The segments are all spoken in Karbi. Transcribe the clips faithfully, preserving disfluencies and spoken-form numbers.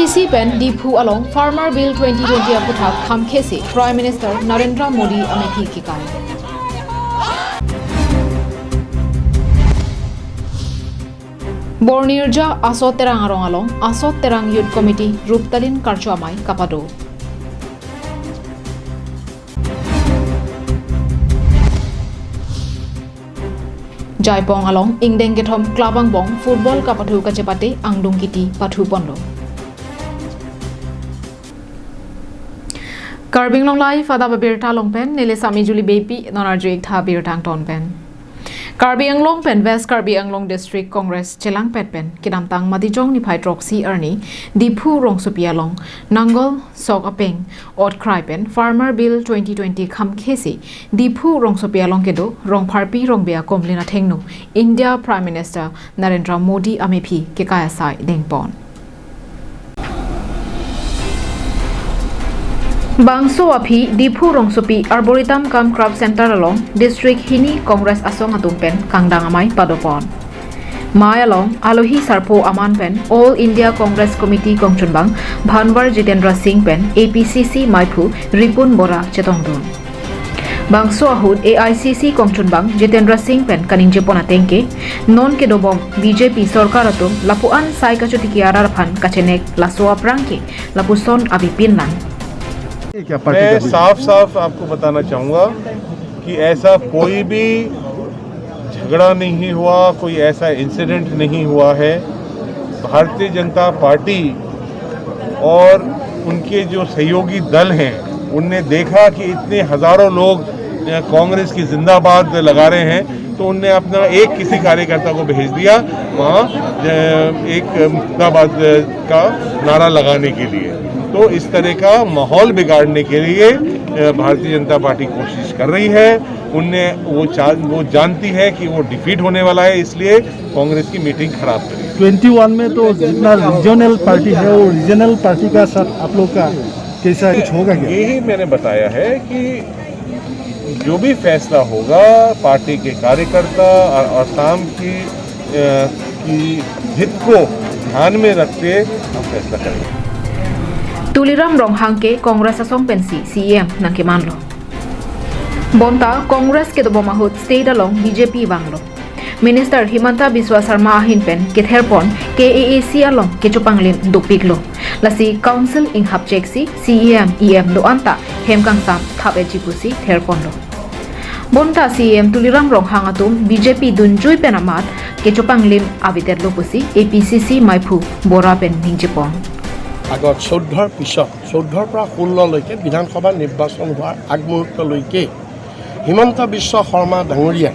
Isi pen Diphu along Farmer Bill twenty twenty aputhak khamkhesi Prime Minister Narendra Modi amephi kekai. Bornirja Asot Terang arong along Asot Terang Youth Committee Ruptalin Karcho Amei kapado. Jaipong along ingdeng kethom klabang bong football kapathu kachepate angdung kiti pathu ponlo. Karbi Anglong Live adap abirta along pen neli Sami Juli Beypi, non arju ik tha birta angton pen. Karbi Anglong pen West Karbi Anglong District Congress chelangpet pen kedamtang Matijong niphai throksi arni Diphu rongsopi along Nangol sok apeng otkrai pen Farmer Bill twenty twenty khamkhesi Diphu rongsopi along kedo Rongpharpi Rongbe akomlin athengno India Prime Minister Narendra Modi amephi kekai asai dengpon. Bangso aphi Diphu rongsopi Arboretum cum Craft Center along District hini Congress asong atum pen kangdang amei padopon. Mei along alohi sarpo aman pen All India Congress Committee kongchunbang Bhanwar Jitendra Singh pen A P C C meiphu Ripun Bora chetongdun. Bangso ahut A I C C kongchunbang Jitendra Singh pen kaningjepon ateng ke, non kedobom B J P sorkar atum lapu-an sai kachotiki arat aphan kachenek laso aphrang ke lapuson avepinlang. मैं साफ साफ आपको बताना चाहूँगा कि ऐसा कोई भी झगड़ा नहीं हुआ, कोई ऐसा इंसिडेंट नहीं हुआ है। भारतीय जनता पार्टी और उनके जो सहयोगी दल हैं, उनने देखा कि इतने हजारों लोग कांग्रेस की जिंदाबाद लगा रहे हैं, तो उनने अपना एक किसी कार्यकर्ता को भेज दिया वहाँ एक जिंदाबाद का नारा लगाने के लिए। तो इस तरह का माहौल बिगाड़ने के लिए भारतीय जनता पार्टी कोशिश कर रही है। उनने वो वो जानती है कि वो डिफीट होने वाला है, इसलिए कांग्रेस की मीटिंग खराब करी। ट्वेंटी वन में तो जितना रीजनल पार्टी है, वो रीजनल पार्टी का साथ आप लोग का कैसा कुछ होगा क्या? यही मैंने बताया है कि जो भी फैसला होगा, पार्टी के कार्यकर्ता और आसाम की की हित को ध्यान में रखते हम फैसला करेंगे। Tuliram Ronghang ke Congress asong pensi C E M nangkemanlo. Bonta Congress kedobom ahut state along B J P vanglo. Minister Himanta Biswa Sarma ahin pen ketherpon K A A C along kechopanglim dopiklo. Lasi council inghapcheksi C E M E M do-an ta hem kangsam thap-etji pusi therponlo. Bonta C E M Tuliram Ronghang atum B J P dunjui pen amat kechopanglim avedetlo pusi A P C C meiphu Bora pen ningjepon. আগত চৈধ্যৰ পিছত চৈধ্যৰ পৰা ষোল্ললৈকে বিধানসভা নিৰ্বাচন হোৱাৰ আগমুহূৰ্তলৈকে হিমন্ত বিশ্ব শৰ্মা ডাঙৰীয়াই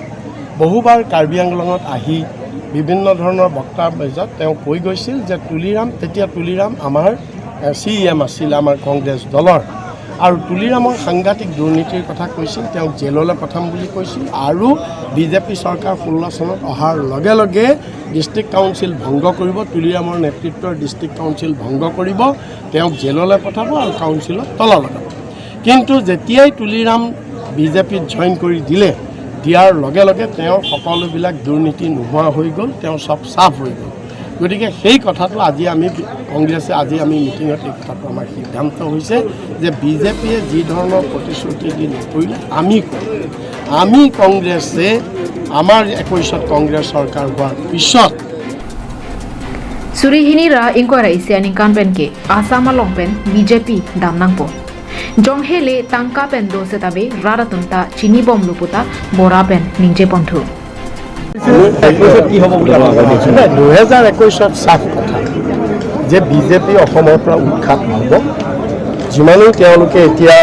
বহুবাৰ কাৰ্বি আংলঙত আহি বিভিন্ন ধৰণৰ বক্তাৰ মাজত তেওঁ কৈ গৈছিল যে তুলিৰাম, তেতিয়া তুলিৰাম আমাৰ চি ই এম আছিল আমাৰ কংগ্ৰেছ দলৰ, আৰু তুলিৰামৰ সাংঘাতিক দুৰ্নীতিৰ কথা কৈছিল, তেওঁক জেললৈ পঠাম বুলি কৈছিল। আৰু বি জে পি চৰকাৰ ষোল্ল চনত অহাৰ লগে লগে ডিষ্ট্ৰিক্ট কাউন্সিল ভংগ কৰিব, তুলিৰামৰ নেতৃত্বৰ ডিষ্ট্ৰিক্ট কাউন্সিল ভংগ কৰিব, তেওঁক জেললৈ পঠাব আৰু কাউন্সিলত তলা লগাব। কিন্তু যেতিয়াই তুলিৰাম বি জে পিত জইন কৰি দিলে, দিয়াৰ লগে লগে তেওঁৰ সকলোবিলাক দুৰ্নীতি নোহোৱা হৈ গ'ল, তেওঁ চব চাফ হৈ গ'ল। গতিকে সেই কথাটো আজি আমি কংগ্ৰেছে আজি আমি মিটিঙত এই কথাটো আমাৰ সিদ্ধান্ত হৈছে যে বি জে পিয়ে যি ধৰণৰ প্ৰতিশ্ৰুতি দি নকৰিলে আমি কৰিম। আমি কংগ্ৰেছে আমাৰ একৈশত কংগ্ৰেছ চৰকাৰ হোৱাৰ পিছত Suri hini ra ingkoi ra isi aningkan pen ke Assam along pen B J P dam nangpo. Jong hele tangka pen do seta be rat atum ta chinibomlo puta Bora pen ningjeponthu. দুহেজাৰ একৈশত চাফ কথা যে B J P অসমৰ পৰা উৎখাত হ'ব। যিমানেই তেওঁলোকে এতিয়া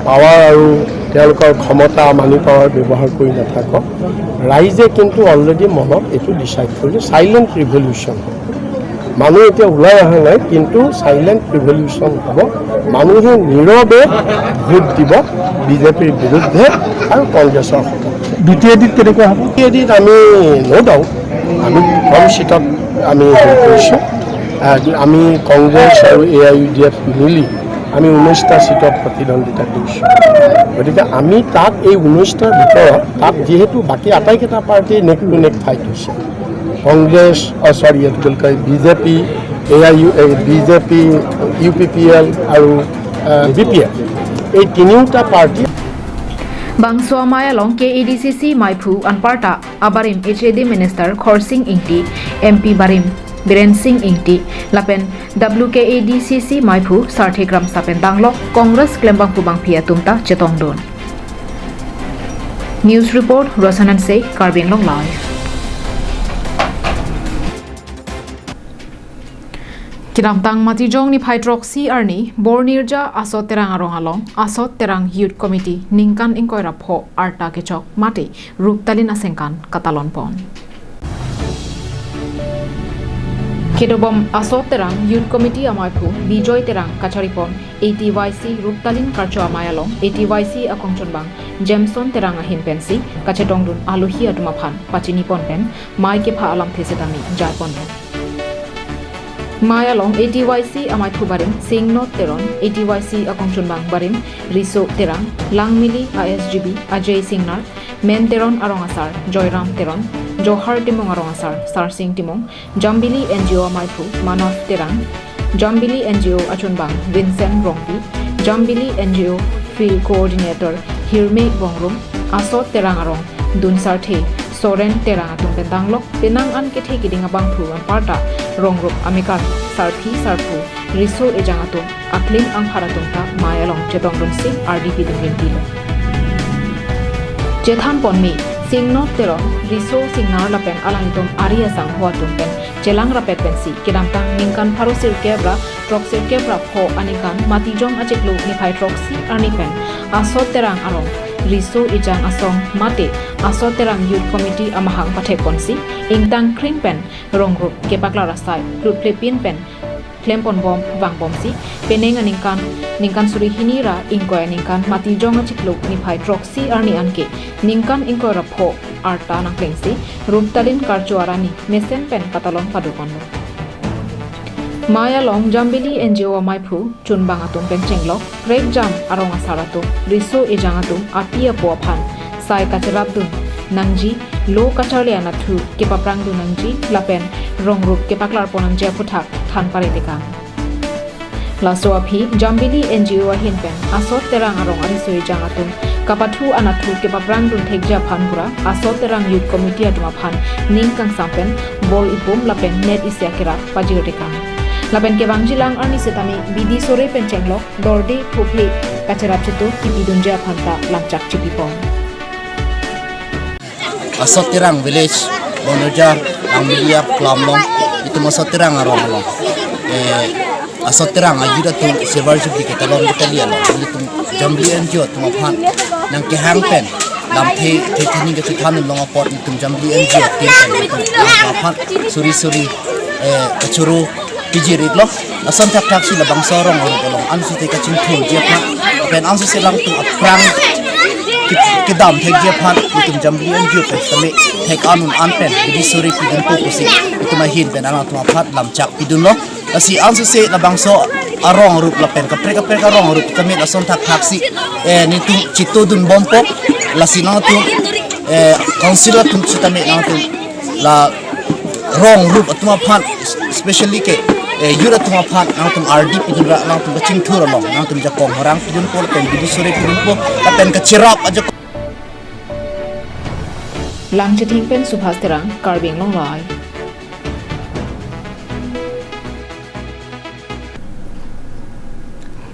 পাৱাৰ আৰু তেওঁলোকৰ ক্ষমতা, মানি পাৱাৰ ব্যৱহাৰ কৰি নাথাকক, ৰাইজে কিন্তু অলৰেডি মনত এইটো ডিচাইড কৰিলে চাইলেণ্ট ৰিভলিউচন। মানুহ এতিয়া ওলাই অহা নাই, কিন্তু চাইলেণ্ট ৰিভলিউচন হ'ব। মানুহে নীৰৱে ভোট দিব বি জে পিৰ বিৰুদ্ধে আৰু কংগ্ৰেছৰ সপক্ষে। বি টি এ ডিত কেনেকুৱা হ'ব? বি টি এ ডিত আমি ন' ডাউট আমি কম চিটত আমি হেৰি কৰিছোঁ। আহ, আমি কংগ্ৰেছ আৰু A I U D F মিলি আমি ঊনৈশটা চিটত প্ৰতিদ্বন্দ্বিতা কৰিছোঁ। গতিকে আমি তাত এই ঊনৈশটাৰ ভিতৰত তাত যিহেতু বাকী আটাইকেইটা পাৰ্টিয়ে নেক টু নেক ফাইট হৈছে, কংগ্ৰেছ, অ, চৰি, এইটো কি বুলি কয়, বি জে পি, এয়া ইউ-, এ, B J P, U P P L আৰু, আহ, বি পি এফ, এই তিনিওটা party. Bangso amei along K A D C C maiphu anparta abarim H A D Minister Khorsing Ingti, M P barim Biren Singh Ingti, lapen W K A D C C maiphu Sarthe Kramsa pen danglok Congress klembangphu bangphi atum ta chetongdun. News report, Rosanan Sey, Karbi Anglong Live. Kedamtang Matijong niphai throksi arni Bornirja Asot Terang arong along Asot Terang Youth Committee ningkan ingkoi ra pho arta kechok mate ruptalin asengkan katalon pon. Kedobom Asot Terang Youth Committee amaiphu Bijoy Terang kacharipon A T Y C ruptalin karcho amei along A T Y C akongchunbang Jameson Terang ahin pensi kachetongdun alohi atum aphan pachinipon pen mei kepha alamthe setame jaiponlo. Mei along A T Y C amaiphu barim Singno Teron, A T Y C akongchunbang barim Riso Terang, Langmili A S G B Ajay Singnar, Men Teron arong asar Joyram Teron, Johar Timung arong asar Sarsing Timung, Jambili N G O amaiphu Manav Terang, Jambili N G O achunbang Vincent Rongpi, Jambili N G O Field Coordinator Hirme Bongrum, Asot Terang arong Dunsarthe Soren Terang atum pen danglok penang an kethe keding abangphu anparta rongrup amekar sarpi sarpo riso ejang atum aklim angphar atum ta mei along chetongdunsi ardi pidun rinti lo. Chethan ponme Singno Teron, Riso Singnar lapen alanglitum ari asangho atum pen chelang rapet pensi kedamtang ningkan pharo sirkep ra throk sirkep ra pho aningkan Matijong achiklo niphai throksi arni pen Asot Terang arong riso ejang asong mate Asot Terang Youth Committee amahang pathek ponsi ingtang kring pen rongrup kepaklar asai plutplepin pen klempon bom vangbomsi penang aningkan ningkan suri hini ra ingkoi aningkan Matijong achiklo niphai throksi arni anke ningkan ingkoi ra pho arta nangplengsi ruptalin karcho arni mesen pen katalon padoponlo. Mei along Jambili N G O amaiphu chunbang atum pen chenglok prekjam arong asar atum riso ejang atum api apo aphan sai kacherapdun nangji, lo kacharli anathu kepaprangdun nangji lapen rongrup kepaklarpon nangji aphuthak than pare tekang. Laso aphi Jambili N G O ahin pen Asot Terang arong ariso ejang atum kapathu anathu kepaprangdun thekji aphan pura Asot Terang Youth Committee atum aphan ning kangsam pen bol ipum lapen net isi akerap pajir tekang. Lapen kevangjilang arni setame bidi sore pen chenglok dorde phophe kacherap chetu kipidunji aphan ta lamchak chipipon. Asot Terang village, Bornirja, Langmili aklam along, itum Asot Terang arong along. Eh, Asot Terang a-youth atum silver jubilee ketalon ketali along, itum Jambili N G O atum aphan nangkehang pen lamthe the theni kachethan along apot itum Jambili N G O team pen itum aphan suri suri, eh, kachoro pijir iklo. Lason thakthak si labangso arong arong along ansose kachingthurji aphan pen ansose alangtum aphrang ki-, kedam thekji aphan itum Jambili N G O pen tame thek anun an pen bidi sore pidunpo pusi itum ahin pen alangtum aphan lamchak pidunlo. Lasi ansose labangso arong arup lapen kaprek kaprek arong arup tame lason thakthak si, eh, netum chitodun bompo. Lasi nangtum, eh, council atum setame nangtum la rong rup atum aphan, especially ke, eh, youth atum aphan nangtum ardi pidun ra nangtum kachingthur along nangtum jakong horang pidunpo lapen bidi sore pidunpo lapen kacherap ajakong. Langchithing pen Subhas Terang, Karbi Anglong Live.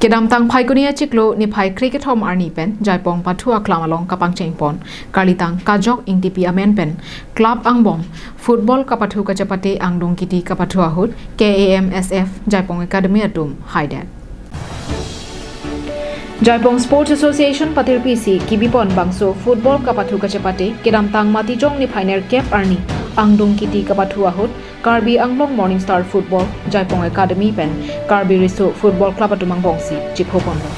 Kedamtang Phaikuni achiklo niphai krekethom arni pen Jaipong Pathu aklam along kapangchengpon karlitang Kajok Ingtipi amen pen club angbong football kapathu kachepate angdung kiti kapathu ahut K A M S F Jaipong Academy atum haidet. Jaipong Sports Association patirpi si kibipon bangso football kapathu kachepate kedamtang Matijong niphai nerkep arni angdung kiti kapathu ahut Karbi Anglong Morning Star Football Jaipong Academy pen Karbi Riso Football Club atum angbongsi chiphoponlo.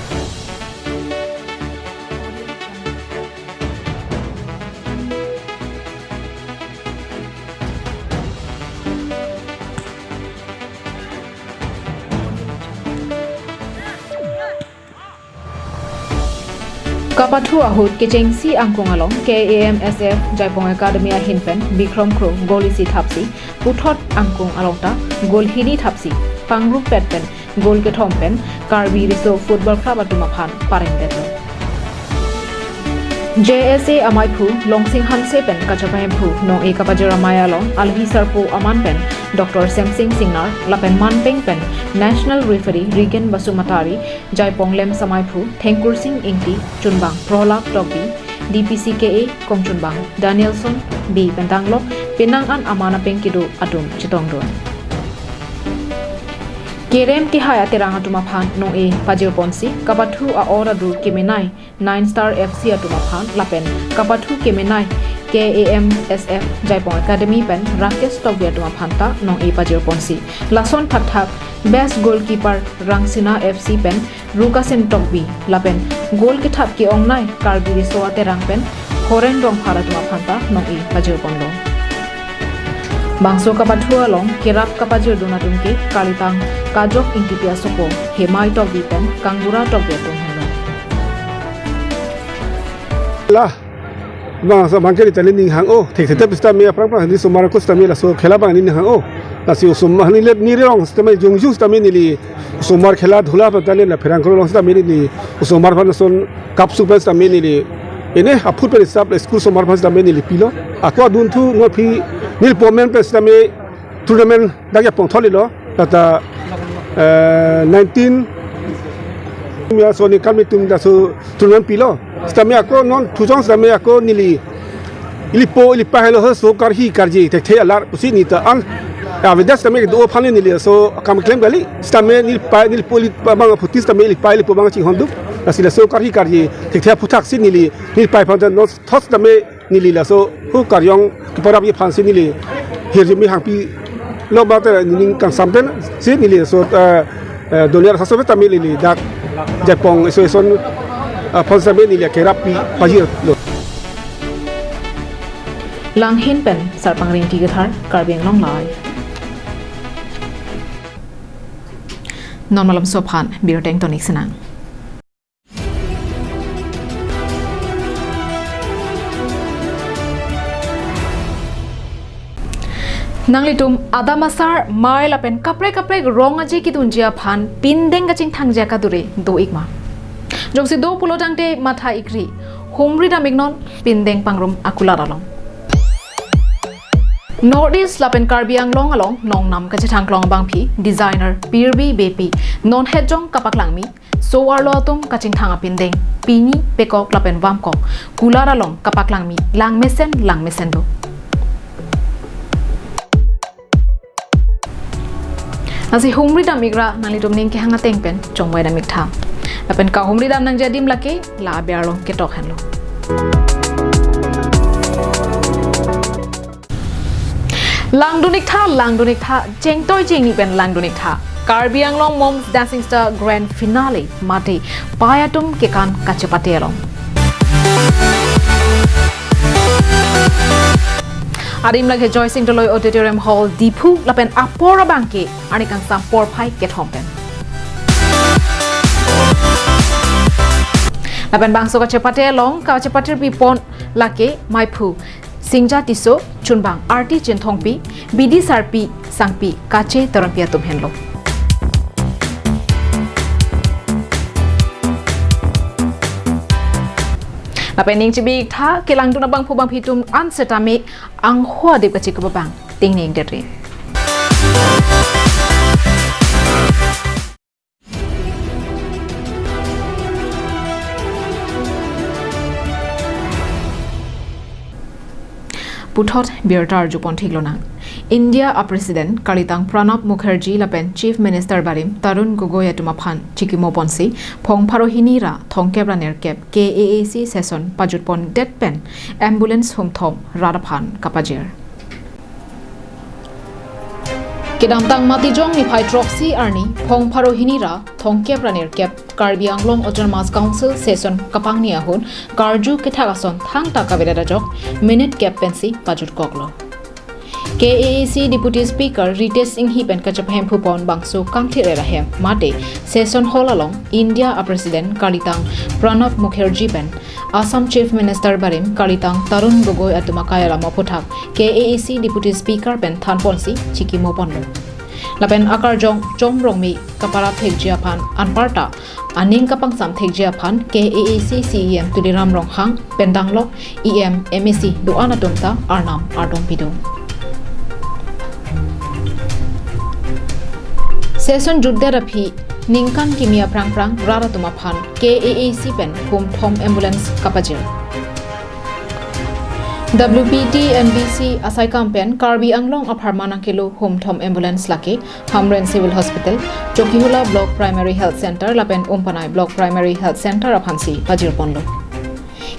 Kapathu ahut kechengsi angkung along K A M S F Jaipong Academy ahin pen Bikrom Kro gol isi thapsi puthot angkung along ta goal hini thapsi pangrumpet pen goal kethom pen Karbi Riso Football Club atum aphan parengdetlo. J S A amaiphu Longsing Hanse pen kachepahemphu nong-e kapajir amei along alhi sarpo aman pen Doctor Semsing Singnar lapen manpeng pen National Referee Regan Basumatary, Jaipong Lems amaiphu Thengkursing Ingti, chunbang Prohlad Tokbi, D P C K A kongchunbang Danielson Bey pen danglok penang an aman apeng kedo atum chetongdun. Kerem kehai aterang atum aphan nong-e pajirponsi kapathu a-or adu kemenei Nine Star F C atum aphan lapen kapathu kemenei K A M S F Jaipong Academy pen Rakesh Tokbi atum aphan ta nong-e pajirponsi. Lason thakthak Best Goalkeeper Rangsina F C pen Rukasen Tokbi lapen goal kethap ke-ongnei Karbi Riso aterang pen Horeng Rongphar atum aphan ta nong-e pajirponlo. Bangso kapathu along kerap kapajirdun atum ke kalitang Kajok Ingtipi asopo Hemai Tokbi pen Kangbura Tokbi atum henlo. La, bang sa bangke di tali ning hang o, thek thek stame aphrang phrang di osomar ko stame laso khela bang ning hang o. Lasi osomar neli le neli rong stame jongjung stame neli osomar khela dhula pa tali la pherang ko rong stame neli osomar phan son kapsu pen stame neli. Ene aphut pen sap school osomar phan stame neli pilo. Ako adunthu no phi neli pomen pen stame tournament dak ya pongtholi lo, tata, eh, nineteen ya soni kami tum da so tournament pilo. Stame ako non thujong stame ako neli ili po ili pa helo ho so karhi karji thekthe alar pusi neta an. Ya vedas stame do phani neli so kam klem kali. Stame neli pa neli po ili pa bang phuti stame ili pa ili po bang chinghon duk. Lasi laso karhi karji thekthe aphuthak si neli neli pa phan non thos stame neli laso hu karyong keparap ye phansi neli hirjumi hangpi lo ba te ning kangsam pen si neli so, eh, eh, donya saso tame neli dak Jaipong Association, eh, phansi tame neli kerap pi pajirlo. Langhin pen Sarpang Ringti Kethar, Karbi Anglong Live. Non malom sophan birteng tonik senang. Nanglitum adam asar mei lapen kaprek kaprek rong aje kedunji aphan pindeng kachingthangji akadure do-ik ma? Jongsi do pulo tangte matha ikri, humri dam-iknon pindeng pangrum akulat along. North East lapen Karbi Anglong along nongnam kachethangklong abangpi designer Pirbi Beypi non hetjong kapaklangmi so-arlo atum kachingthang apindeng pini pekok lapen vamkok kulat along kapaklangmi langmesen langmesen do. Lasi humri dam-ik ra nanglitum ning kehang ateng pen chongvai dam-ik tha. Lapen kahumri dam nangji adim lake la aber along ketok henlo. Langdun-ik tha, langdun-ik tha, chengtoi chengni pen langdun-ik tha. Karbi Anglong Mom's Dancing Star Grand Finale mate pei atum kekan kachepate along. Adim lake Joysing Doloi Auditorium Hall, Diphu lapen apor abangke arni kangsam porphai kethom pen. Lapen bangso kachepate along kachepatir pipon lake maiphu Singja Tisso, chunbang Arti Chinthongpi, bidi sarpi sangpi Kache Teronpi atum henlo. Lapen ning chibi-ik tha, kelangdun abangphu bangphi atum an setame angho adip kachekup abang tingning dere. Puthot birta arjupon theklonang. India a President kalitang Pranab Mukherjee lapen Chief Minister barim Tarun Gogoi atum aphan chikimo ponsi phong pharo hini ra thomkep ra nerkep K A A C session pajutpondet pen ambulance humthom rat aphan kapajir. Kedamtang Matijong niphai throksi arni phong pharo hini ra thomkep ra nerkep Karbi Anglong Autonomous Council session kapangni ahut karju kethak ason thangta kavedet ajok minute kep pensi pajutkoklo. K A A C Deputy Speaker Ritesh Enghi pen kachepahemphu pon bangso kangthir-et ahem mate session hall along India a President kalitang Pranab Mukherjee pen Assam Chief Minister barim kalitang Tarun Gogoi atum akai alam aphuthak K A A C Deputy Speaker pen thanponsi chikimo ponlo. Lapen akarjong Chom Rongme kaparap thekji aphan anparta aning kapangsam thekji aphan K A A C C E M Tuliram Ronghang pen danglok E M, M A C do-an atum ta arnam ardom pidun. Session jutdet aphi ningkan kimi aphrang phrang rat atum aphan K A A C pen humthom ambulance kapajir. W P T N B C asaikam pen Karbi Anglong apharman nangkelo humthom ambulance lake Hamren Civil Hospital, Chokihola Block Primary Health Center lapen Umpanai Block Primary Health Center aphansi pajirponlo.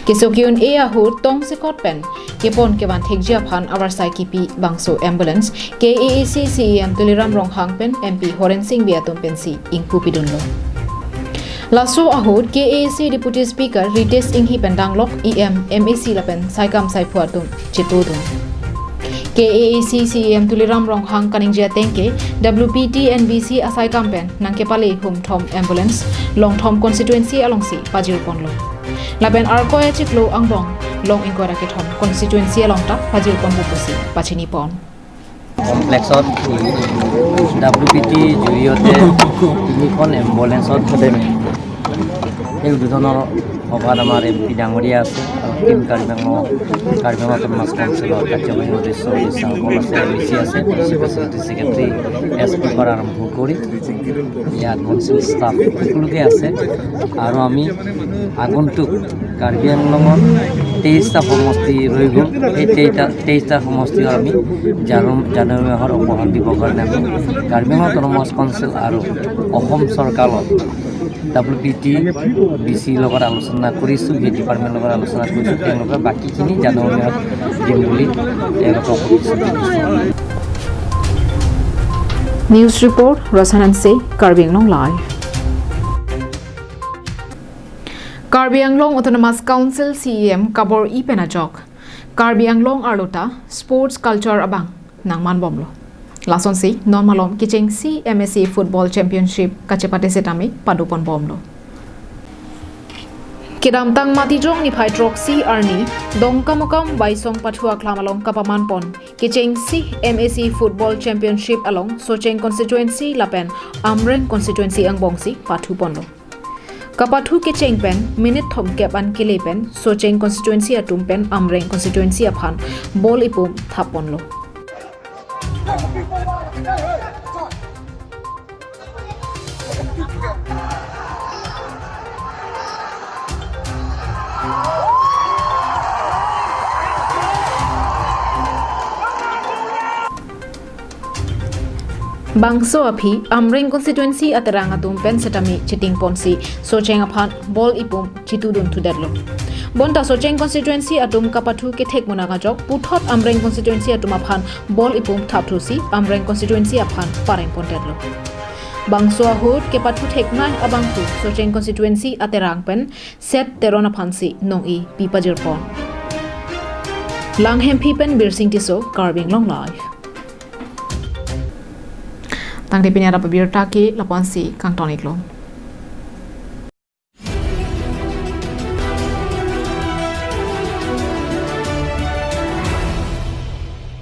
Keso ke-un-e ahut tongsekot pen kepon kevan thekji aphan avarsai kipi bangso ambulance K A A C C E M Tuliram Ronghang pen M P Horen Sing Bey atum pensi ingpu pidunlo. Laso ahut K A A C Deputy Speaker Ritesh Enghi pen danglok E M, M A C lapen saikam saiphu atum chetodun. K A A C C E M Tuliram Ronghang kaningje ateng ke W P T N B C asaikam pen nangkepale humthom ambulance Longthom constituency alongsi pajirponlo. Lapen arkoi achiklo angbong Long ingkoi ra kethom constituency along ta pajirponpo pusi pachinipon. Complex ত W P T জৰিয়তে তিনিখন ambulance ত এই উদ্বোধনৰ সভাত আমাৰ M P ডাঙৰীয়া আছে আৰু Team Karbi Anglong, Karbi Anglong Autonomous Council ৰ কাৰ্যবাহী সদস্য, সদস্যসকল আছে, M A C আছে, Principal Secretary, S P ৰ পৰা আৰম্ভ কৰি ইয়াত council staff সকলোকে আছে। আৰু আমি আগন্তুক কাৰ্বি আংলঙত তেইশটা সমষ্টি ৰৈ গ'ল। সেই তেইশটা, তেইশটা সমষ্টিও আমি জানুৱাৰী, জানুৱাৰী মাহৰ উপহাৰ দিবৰ কাৰণে আমি কাৰ্বি আংলং অট'নমাছ কাউন্সিল আৰু অসম চৰকাৰৰ W P T B C ৰ লগত আলোচনা কৰিছোঁ, সেই ডিপাৰ্টমেণ্টৰ লগত আলোচনা কৰিছোঁ। তেওঁলোকে বাকীখিনি জানুৱাৰী মাহত দিম বুলি তেওঁলোকক প্ৰতিশ্ৰুতি দিছে। News report, Rosan Hanse, Karbi Anglong Live. Karbi Anglong Autonomous Council C E M kabor-i pen ajok Karbi Anglong arlo ta sports culture abang nangmanbomlo. Lasonsi non malom kechengsi M A C Football Championship kachepate setame padoponbomlo. Kedamtang Matijong niphai throksi arni Dongkamukam Baisong pathu aklam along kapamanpon kechengsi M A C Football Championship along Socheng constituency lapen Amreng constituency angbongsi pathuponlo. Kapathu kecheng pen minute thomkep an kele pen Socheng constituency atum pen Amreng constituency aphan ball ipum thapponlo. Bangso aphi Amreng constituency aterang atum pen setame chetingponsi Socheng aphan ball ipum chitudun thudetlo. Bonta Socheng constituency atum kapathu kethekmunak ajok puthot Amreng constituency atum aphan ball ipum thapthusi Amreng constituency aphan parengpondetlo. Bangso ahut kepathu theknang abangphu Socheng constituency aterang pen Seth Teron aphansi nong-e pipajirpon. Langhemphi pen Birsing Tisso, Karbi Anglong Live. Tangte pini adap abirta ke lapu-ansi kangton-iklo.